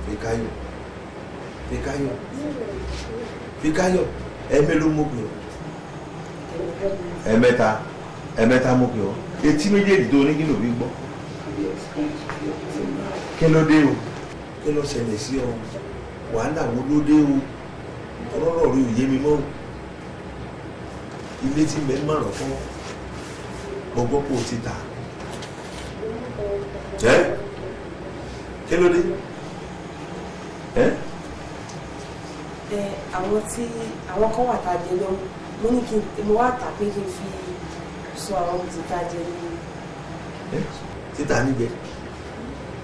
Fikayo, Fikayo, Fikayo, ẹ̀mẹ́ ló mú pè ọ́. Ẹ̀mẹ́ta, ẹ̀mẹ́ta mú pè ọ́. Etí méjèèjì tó ní kí ló fi gbọ́. Kí ló dé o? Kí ló ṣẹlẹ̀ sí ọ? Wàhálà wo ló dé o? Ọlọ́rọ̀ rí òye mi mọ́ o. Ilé tí mẹ́ mọ̀ràn fún ọgbọ́n kò ti tà. Ẹ́ kí ló dé? Ẹ́ àwọn tí àwọn kan wà tá a jẹ lọ, mo ní kí n mo wá tà pé kí n fi sọ àwọn tí tá a jẹ ní. Títà níjẹ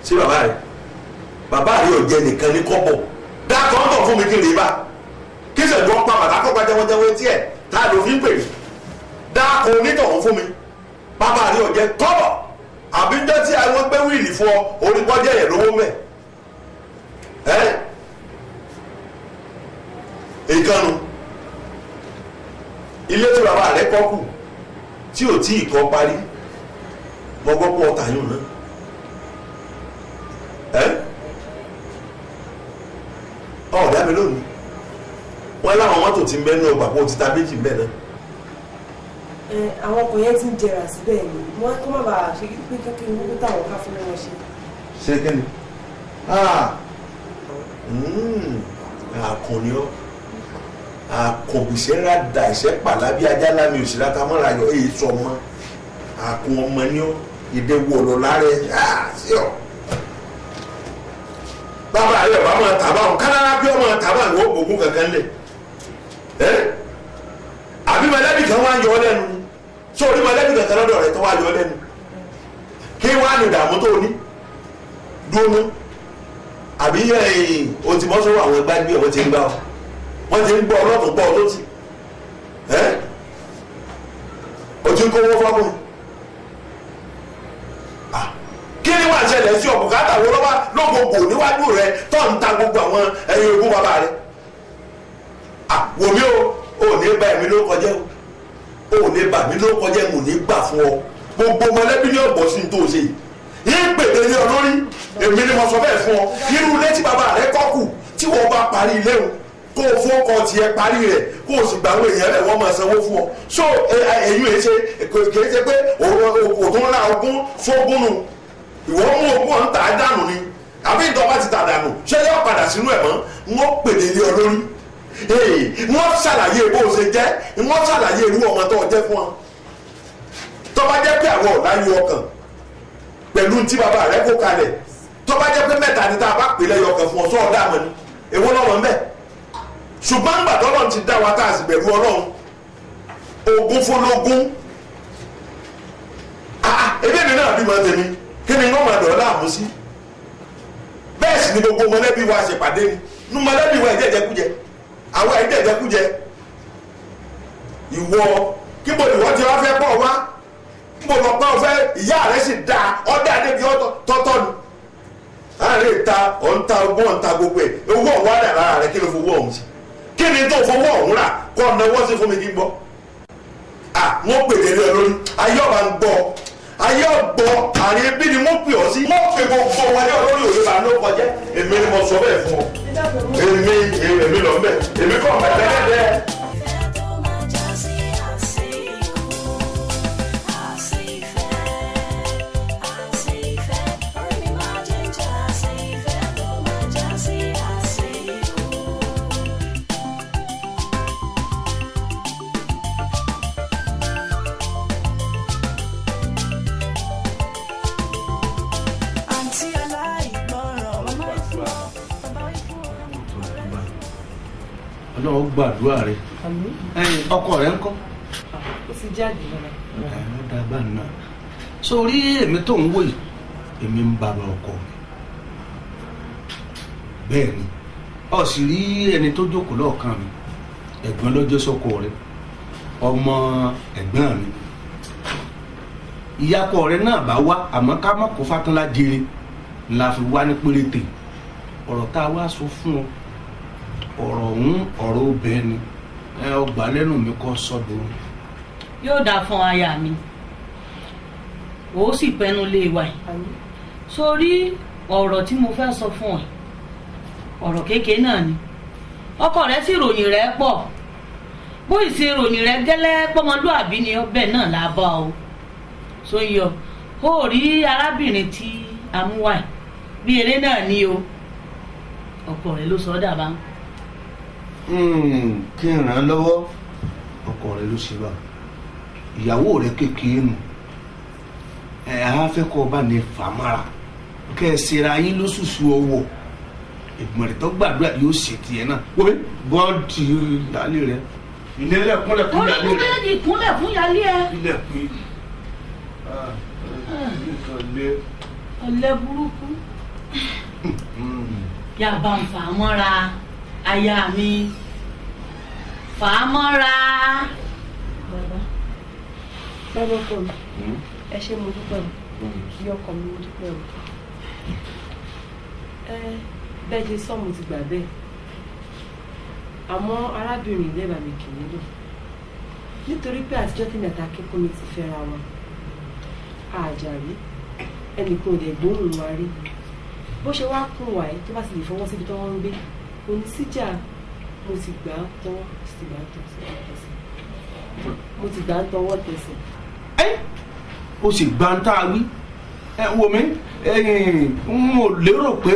ṣé bàbá rẹ? Bàbá rẹ ò jẹ nìkan ní kọ́bọ̀. Dákọ̀ ń bọ̀ fún mi kí n lè bá kí sẹ̀dọ̀ pa bàtà kọ́ gbajẹ́wọ́jẹ́wọ́ etí ẹ̀ tá a lò fi ń pè é. Dákọ̀ onítọ̀hún fún mi. Bàbá rẹ ò jẹ kọ́bọ̀. Àbí ń jẹ́ tí àwọn gbé wíìlì fún ọ orí kọjá ẹ̀ lówó mẹ́. Ẹ́ ìkànnù ilé tí bàbá rẹ kọ́ kù tí ò tí ì kọ́ parí gbọ́gbọ́ pọ̀ tàyùn náà. Ẹ́ ọ̀dà mi lónìí wọ́n láwọn mọ́tò tí ń bẹ́ ní ọgbà kó o ti ta méjì ń bẹ́ náà. Àwọn ọkọ̀ yẹn ti ń jẹrà síbẹ̀ ni wọ́n kó má bàa ṣe pé kí n kúkú táwọn ká fún wọn ṣe. Ṣé kí ni? Àkànní ọ àkànbùsẹ́ rà dà ìṣẹ́ pàlà bí ajá lámì òṣìlá ta mọ́ra yọ èyí sọ ọmọ àkùn ọmọ ní ọ ìdẹ́wọ̀ ọ̀lọ́ lára ẹ̀ sí ọ. Bàbá rẹ̀ bá máa tà báwọn kánára bí ọmọ tà báwọn ìwọ ògùn kankan lẹ̀ ẹ́ àbí mọ̀lẹ́bí kan wá ń yọ ọ lẹ́nu ni sórí mọ̀lẹ́bí kankan lọ́dọ̀ rẹ̀ tó wá yọ ọ lẹ́nu kí wá ní ìdààmú tó ní dúró àbí o ti bọ́ sọ́wọ́ àwọn gbájú ẹ̀ wọ́n ti ń gbá ọ wọ́n ti ń gbọ́ ọlọ́tún gbọ́ ọ tó ti ẹ́ o ti ń kówó fọ́kùn. Kí ni wàá ṣẹlẹ̀ sí ọ? Bùkátà wo lọ́wọ́ lógbògbò níwájú rẹ tó ń ta gbogbo àwọn ẹyin ogún bàbá rẹ? Wò mí o, ò ní bá èmi ló kọjá o, ò ní bà mí ló kọjá, mo ní gbà fún ọ. Gbogbo mọ̀lẹ́bí ní ọ̀gbọ́n sí ní tó ṣe yìí. Yín pèlè ní ọ lórí, èmi ni mo sọ bẹ́ẹ̀ fún ọ. Irú ilé tí bàbá rẹ kọ́ kù tí wọ́n bá parí ilé o, kó o fún ọkọ tiẹ̀ parí rẹ̀, kó o sì gbà àwọn èèyàn rẹ̀ wọ́n máa sanwó fún ọ. So èyí ẹ ṣe kì í ṣe pé òtún ńlá ogún fógún nù. Ìwọ mú ogún ọ̀hún tà á dànù ni àbí ìjọba ti tà dànù ṣé yóò padà sínú ẹ̀ mọ́? Wọ́n pèlè lé ọ lórí, wọ́n ṣàlàyé bó o ṣe jẹ́, wọ́n ṣàlàyé irú ọmọ tó o jẹ́ fún ọ. Tó bá jẹ́ pé àwọn ọ̀la yọ ọkàn pẹ̀lú tí bàbá rẹ kó kalẹ̀, tó bá jẹ́ pé mẹ́ta ni tá a bá pè lẹ́yọ ọkàn fún ọ, sọ ọ̀dà àmọ́ ni èwo lọ́wọ́ ń bẹ̀. Ṣùgbọ́n ńgbà tọ́lọ́run ti dá wa tá a sì bẹ̀rù Ọlọ́run, ogún fọlógún. Ebi mi náà bímọ tèmi, kí ni wọ́n máa dọ̀ láàmú sí? Bẹ́ẹ̀ sì ni gbogbo mọ̀lẹ́bí wa ṣèpàdé ni nu mọ̀lẹ́bí wa ẹ̀jẹ̀jẹ̀kújẹ, àwọn ẹ̀jẹ̀jẹ̀kújẹ. Ìwọ kí mo ní wọ́n ti wá fẹ́ pọ̀ wá mo lọ pé ọ̀fẹ́ ìyá rẹ̀ sì da ọ̀dà débi tọ́tọ́ ni. Láàrin ìta ọ̀ǹta ogún ọ̀ǹta gbogbo ẹ̀ owó ọ̀hún wà lára rẹ̀, kí ló fowó ọ̀hún sí? Kí ni tó fowó ọ̀hún rà kọ́ ọ̀nà owó sí fún mi kí n gbọ́? Wọ́n pèlè lé ọ lórí, ayé ọ̀bà ń gbọ́, ayé ọ̀gbọ́ àárín ẹbí ni wọ́n pè ọ́ sí. Wọ́n pè gbogbo wọn ní olórí òye bá ló kọjá. Èmi ni mo sọ bẹ́ẹ̀ fún ọ. Èmi lọ bẹ́ẹ̀, èmi kọ́ ọ̀bẹ tẹ́lẹ̀. Ọlọ́run gbàdúrà rẹ. Ọkọ rẹ ńkọ́? Ó ti jáde lọ. Ẹ ó dàgbà náà. Sórí èmi tó ń wò yìí, èmi ń bàbá ọkọ mi. Bẹ́ẹ̀ ni, ọ sì rí ẹni tó jókòó lọ́ọ̀kan mi, ẹ̀gbọ́n lọ́jọ́ sọ́kọ rẹ, ọmọ ẹ̀gbọ́n mi. Ìyàkọ rẹ náà bá wá, àmọ́ ká má kó Fátúnlá jèrè la fi wá ní péréte. Ọ̀rọ̀ tá a wá sọ fún ọ, ọ̀rọ̀ ọ̀hún ọ̀rọ̀ obìnrin ni, ẹ ọgbà lẹ́nu mi kọ́ sọ́dọ̀. Yóò dáa fún aya mi, ó sì pẹnu lé wa yìí. Sórí ọ̀rọ̀ tí mo fẹ́ sọ fún ẹ, Ọ̀rọ̀ kékeré náà ni ọkọ rẹ sì ròyìn rẹ pọ̀, bó ìṣe ròyìn rẹ gẹ́lẹ́ pọ́mọlúàbí ni ọbẹ̀ náà la bá o. So yọ ó rí arábìnrin tí a mú wá bí eré náà ni o, ọkọ rẹ ló sọ ọ́ dàbá. Kí n ràn án lọ́wọ́, ọkọ rẹ ló ṣe bá ìyàwó rẹ kékeré nù. Ẹ á fẹ́ kọ́ ọba ní fàmára kẹ́ ẹ ṣera yín lóṣooṣù ọwọ́. Ìgbìmọ̀ rẹ̀ tó gbàdúrà yóò ṣe tiẹ̀ náà. Wọ́n bọ́ọ̀dì ìyáálé rẹ̀ ìlẹ́lẹ̀ kúnlẹ̀ fún ìyáálé rẹ̀. Ìkúnlẹ̀ fún ìyáálé ẹ. Ilẹ̀ kún ọ̀lẹ burúkú. Yàbá ń fà á mọ́ra aya mi, fà á mọ́ra. Bàbá ọkọ mi, ẹ ṣé mo dúpẹ́ o, kí ọkọ mi mo dúpẹ́ o. Ẹ bẹ́ẹ̀ ṣe sọ mo ti gbà bẹ́ẹ̀, àmọ́ arábìnrin ilé bàmí kì í lò nítorí pé àtijọ́ tí mẹ́ta kíkún mi ti fẹ́ra wa àjàrí ẹnìkan ò dẹ̀ gbóhùn wa rí. Bó ṣe wá kún wa yìí tó bá sì lè fọwọ́ síbi tó wọ́n ń gbé kò ní síjà. Mo ti gbà á tọwọ́ ti gbà á tọwọ́ mo ti gbà á tọwọ́ tẹsẹ̀. Ẹ o sì gbà ń tá a wí. Ẹ wo mi, n ò lérò pé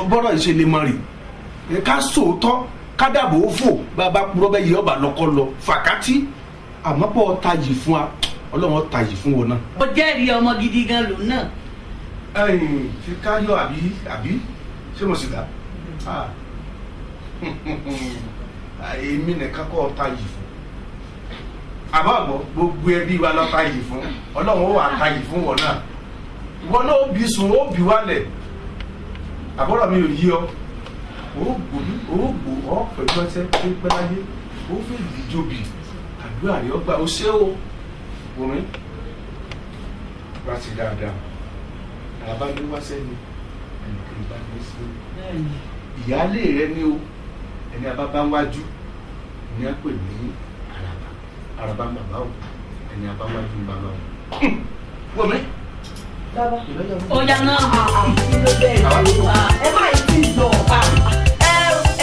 bọ́rọ̀ ìṣe lè mọ rè ká sòótọ́ ká dàbò ó fò bàbá purọ́ bẹ́ẹ̀ yẹ ọba lọ́kọ́ lọ fàkátì, àmọ́ pọ̀ tayì fún wa, Ọlọ́run tayì fún wọn náà. Ó jẹ́rìí ọmọ gidi gan lòun náà. Fi káyọ̀ àbí àbí ṣé mo sì dá èmi nìkan kọ́ tayì fún, àbá àgbọ̀ gbogbo ẹbí wa lọ tayì fún, Ọlọ́run ó wà tayì fún wọn náà. Wọn náà ó bí sùn ó bí wálẹ̀, àbọ̀rọ̀ mi ò yí ọ, ó gbòbí ó gbò ọ pẹ̀lú ọtẹ tó pẹ́ láyé, ó fi ìdíjọbì àdúrà rẹ̀ ọgbà ó ṣé o. Wòmí wá sí dáadáa, àbá ló wá sẹ́ni ẹnìkan bá ní sí ìyáálé rẹ ní o, ẹni abábá ń wájú ní a pè ní àràbà, àràbà ń bàbá o, ẹni abá wájú ń bàbá o. Wòmí. Bàbá ó yá náà. Kí ló bẹ̀rẹ̀? Ẹ má yìí tí ì lọ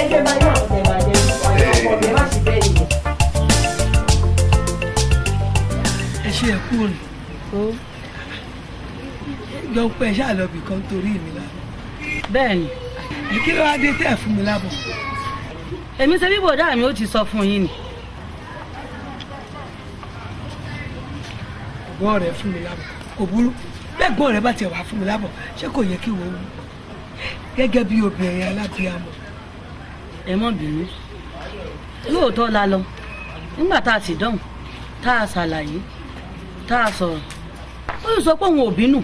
ẹgbẹ́ máa yọ̀ ọ̀sẹ̀ máa jẹ́ ọkọ mi, ẹ má ṣe bẹ́ẹ̀ nìyẹn. Ẹ ṣe ẹkú rìn jọ pé ẹ ṣáà lọ bì kan torí mi lábọ̀. Bẹ́ẹ̀ni. Ẹ kí ló wá dé tẹ́ ẹ fún mi lábọ̀? Èmi ṣe bí bọ̀dá mi ó ti sọ fún yín ni. Ẹ̀gbọ́n rẹ̀ fún mi lábọ̀ kò burú, bẹ́ẹ̀gbọ́n rẹ̀ bá tiẹ̀ wá fún mi lábọ̀ ṣé kò yẹ kí wọ́n wú gẹ́gẹ́ bí obìnrin alábíàmọ̀. Ẹ má bínú, lóòótọ́ la lọ nígbà tá a sì dọ̀hùn tá a ṣàlàyé tá a sọ̀rọ̀, ó sì sọ pé òun ò bínú.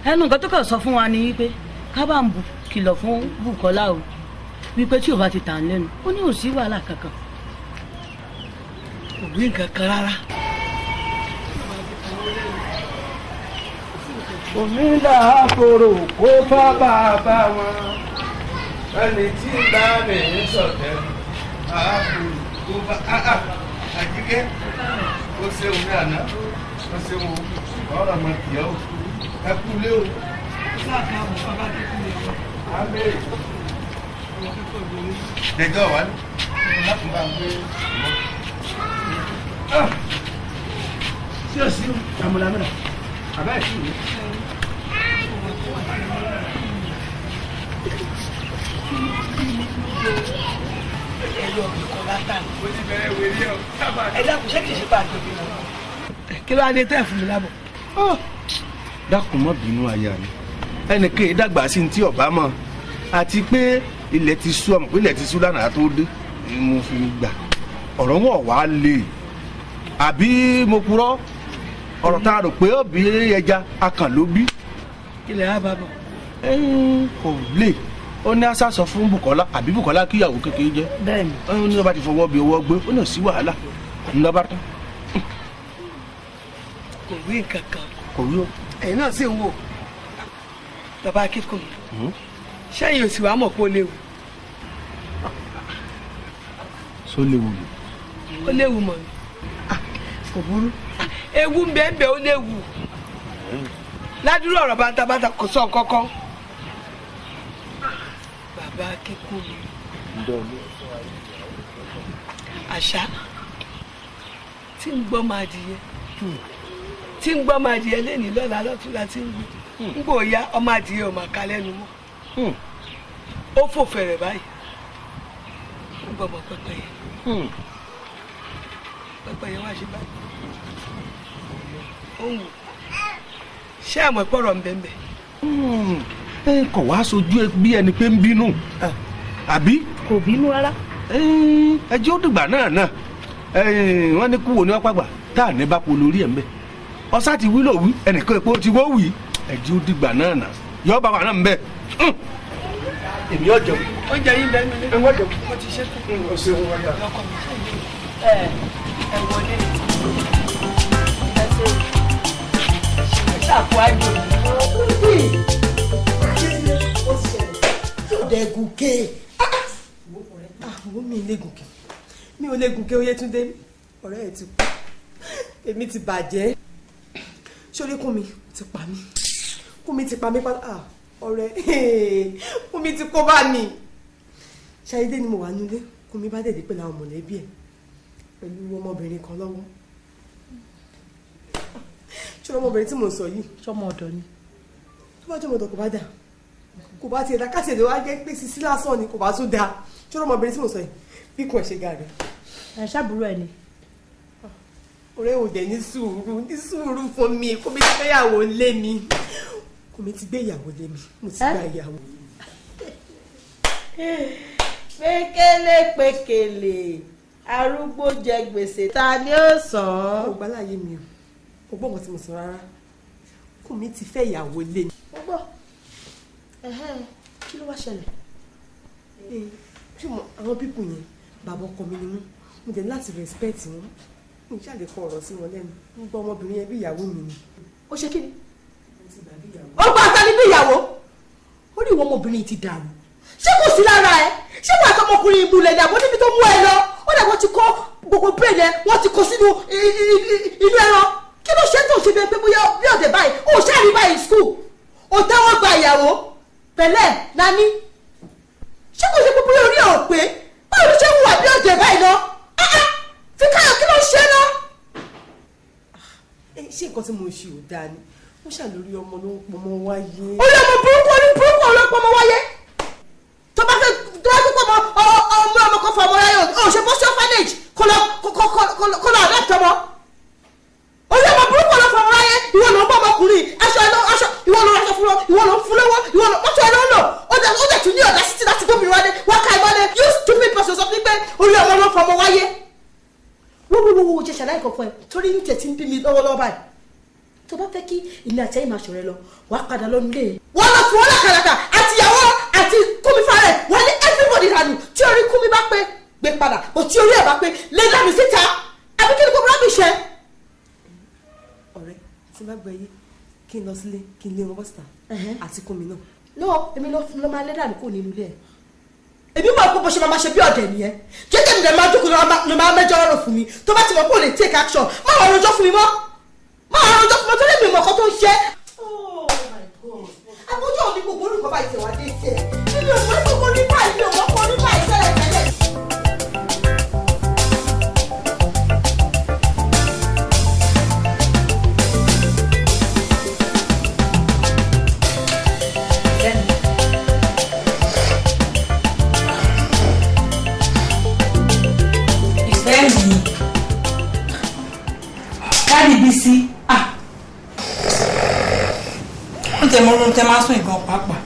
Ẹnu nǹkan tó kàn sọ fún wa ni wípé ká bá ń kìlọ̀ fún Bùkọ́lá o, wípé tí ò bá ti tà ń lẹ́nu ó ní ò sí wàhálà kankan. Kò wí nǹkan kan rárá. Omi là kóró kó bá bàbá wọn, ẹni tí bá mi sọ̀tẹ̀ àákùrù kó bá àjíkẹ́. Ó ṣeun ní àná, ó ṣeun ọ̀rọ̀ ọmọ tìyẹ́ o, ẹ kú lé o. Dẹjọ́ wà ní láti bá ń gbé. Sí òsì àmúlámúlà àbá ẹ̀ sí ìwé. Ẹ dákun, ṣé kìí ṣe bá a tóbi lọ? Kí ló wá dé tẹ́ ẹ fún mi lábọ̀? Dákun má bínú aya mi, ẹnìkan ìdàgbà sí ti ọba mọ, àti pé ilẹ̀ ti sú ọmọ pé ilẹ̀ ti sú lánàá tó dé ni mo fi gbà ọ̀rọ̀ wọn wá lè àbí mo purọ́ ọ̀rọ̀ tá a rò pé ó bí ẹja akàn ló bí. Ilẹ̀ á bá bọ̀. Kò lè ó ní àṣà sọ fún Bùkọ́lá àbí Bùkọ́lá kíyàwó kékeré jẹ́. Bẹ́ẹ̀ni. Ó ní ọba ti fọwọ́ bí ọwọ́ gbé, ó ní sí wàhálà ńlọba tán. Kò wí nǹkan kan. Kò wí o. Ẹ̀yin náà sì ń wò bàbá akíkùn, ṣẹ́yìn òsì wàá mọ̀ pé ó léwu. Só léwu ni. Ó léwu mọ̀ ni kò burú, ewu ń bẹ́ẹ̀ bẹ́ẹ̀ ó léwu ládùúrò ọ̀rọ̀ bàtàbàtà kò sọ kankan. Bàbá Bàbá Akínkúnmi, àṣà tí ń gbọ́ máa dìyẹ, tí ń gbọ́ máa dìyẹ lẹ́nìí lọ́la lọ́túnla tí ń gbé ń gbò ya ọmọ adìyẹ ò máa ka lẹ́nu mọ́. Ó fò fẹ̀rẹ̀ báyìí, ó gbọ́ ọmọ pẹ́pẹ́yẹ. Pẹ́pẹ́yẹ wá ṣe báyìí, ó ń wò. Ṣé àmọ́ ìpọ̀rọ̀ ń bẹ́ẹ̀ bẹ́ẹ̀? Kò wá sojú bí ẹni pé ń bínú àbí. Kò bínú rárá. Ẹjẹ́ ó dìgbà náà náà wọ́n ní kú wo ni wọ́n pàgbà tá à ní bá po lórí ẹ̀ ń bẹ̀. Ọ̀sá ti wí lò wí, ẹnìkan èpo ti wó wí. Ẹjẹ́ ó dìgbà náà náà yọ bá wà náà ń bẹ̀. Èmi ò jẹun. Oúnjẹ yín bẹ́ẹ̀ nílé. Ẹ wọ́n jẹun. Mo ti ṣe tán. O ṣeun wáyà. Lọ́kọ̀ mi ṣe é. Ẹ wọlé. Ẹ ṣe ṣàkó àjò. Dẹ̀gùnkè. Àwọn mi lè gùnkè, mi ò lè gùnkè. Oyétúndé, ọ̀rẹ́ ẹ̀ ti kú, èmi ti bàjẹ́. Sórí Kúnmi ti pa mí, Kúnmi ti pa mí pátá. Ọ̀rẹ́ Kúnmi ti kó bá mi. Ṣàyédé ni mo wà nílé, Kúnmi bá dẹ̀dẹ̀ pẹ̀lú àwọn mọ̀lẹ́bí ẹ̀ pẹ̀lú ọmọbìnrin kan lọ́wọ́. Ṣé ọmọbìnrin tí mò ń sọ yìí? Ṣọmọ ọ̀dọ̀ ni. Tó bá jẹ́ ọmọ ọ̀dọ̀ kò bá dà, kò bá tiẹ̀ dá káṣí ẹ̀dẹ̀ wá jẹ́ pé sisi lásán ni kò bá tún da. Ṣé ọmọbìnrin tí mo sọ yìí bí kò ṣe ga rẹ̀. Ẹ ṣàbúrò ẹ ni. Ọ̀rẹ́ ò dẹ̀ ní sùúrù, ní sùúrù fún mi. Kò mi ti fẹ́yàwó lé mi, kò mi ti gbé ìyàwó lé mi, mo ti gba ìyàwó. Pékélé pékélé, arúgbó jẹ gbèsè, ta ni ó san án? Kò gbá láàyè mi o, kò gbọ́ nǹkan tí mo sọ rárá. Kò mi ti fẹ́ ìyàwó lé mi. Ó gbọ́. Kí ló wá ṣẹlẹ̀? Ṣé mo àwọn pípù yẹn, bàbá ọkọ mi ni wọ́n, mo dẹ̀ láti respect wọn, mo ṣàlè kọ ọ̀rọ̀ sí wọn lẹ́nu. Mo gba ọmọbìnrin yẹn bí ìyàwó mi ni. Ó ṣe kí ni? Mo ti gbà bí ìyàwó. Ó gba àtàlí bí ìyàwó? Ó ní ìwọ ọmọbìnrin ti dàrú. Ṣé kò sí lára ẹ? Ṣé wàá tọmọkùnrin ìmùlẹ̀ ní àbọ̀ níbi tó mú ẹ lọ? Ó dàgbọ́ ti kó gbogbo brain ẹ, wọ́n ti kó sínú inú ẹran. Kí ló ṣe tó ṣe bẹ́ẹ̀ pé bóyá bí ọ̀dẹ̀ báyìí? Ó ṣáà rí báyìí school. Ó tẹ́wọ́ gba ìyàwó. Pẹ̀lẹ́ nani, ṣé kò ṣe púpọ̀ orí ọ̀ pé báwo ló ṣe ń wà bí ọ̀dẹ̀ báyìí lọ? Fíkáyọ̀, kí ló ń ṣe lọ? Ṣé nǹkan tí mo ṣe ò dáa ni? Ó ṣàlórí ọmọ ló ń pọmọ wáyé. Orí ọmọ burúkú, orí burúkú ló ń pọmọ wáyé. Tó bá fẹ́ tó bá fẹ́ pọmọ ọmọ ọmọ kan fọ ọmọ ráyè o, ṣe bọ́ sí orphanage kó lọ adopt ọmọ. Orí ọmọ burúkú ló fọmọ ráyé, ìwọ ló ń bọ́ ọmọkùnrin, aṣọ aṣọ ìwọ ló ń raṣọ fún wọn, ìwọ ló ń fún lọ́wọ́, ìwọ ló mọ́tò ẹ ló ń lò. Ó dẹ̀ tún ní ọ̀dà títí láti gómìnà wálé, wọ́n ká ìmọ̀lẹ̀, you stupid person sọ fún mi pé orí ọmọ ló fọmọ wáyé. Wọ́wọ́wọ́wọ́ jẹ́ ṣàlàyé kan fún ẹ torí ní tẹ̀ tí ń bí mi lọ́wọ́lọ́wọ́ báyìí. Tó bá fẹ́ kí èmi àti ẹ̀yin máa ṣọ̀rẹ́ lọ, wàá padà lọ́nu lé. Wọ́n lọ fún wọn lákàlàkà àti ìyàwó àti Kúnmi fara ẹ̀, wọ́n ní everybody dànù. Tí orí Kúnmi bá pé gbé padà, kò tí orí ẹ̀ bá pé lé dànù síta. Àbí kí ni gbogbo rábì ṣe? Ọ̀rẹ́, tí bá gbẹ yé, kí n lọ sílé, kí n lé wọn bọ́sítà àti Kúnmi náà. No, èmi ló máa lé dànù kúrò nínú ilé ẹ̀. Èmi mọ̀ pé bó ṣe máa ṣe bí ọ̀dẹ̀ nìyẹn. Jẹ́jẹ́ mi dẹ̀ máa jókòó ló máa mẹ́jọ ọ̀rọ̀ fún mi. Tó bá ti mọ̀ pé ò lè take action, má wàá rojọ́ fún mi mọ́. Má wàá rojọ́ fún mi torí mi mọ̀ ọ̀kan tó ń ṣe. Oh my God. Àbójú òní gbogbo olùkọ́ bá ìtẹ̀wá dé tiẹ̀. Èmi ò mọ̀ gbogbo ní báyìí, mi ò mọ̀ kọ́ ní báyìí tẹ́lẹ̀ tẹ́lẹ̀. Ìfẹ́ mi, káàdì Bísí, ah, ń tẹ mọ́ lóun tẹ máa sún ìgan pàápàá.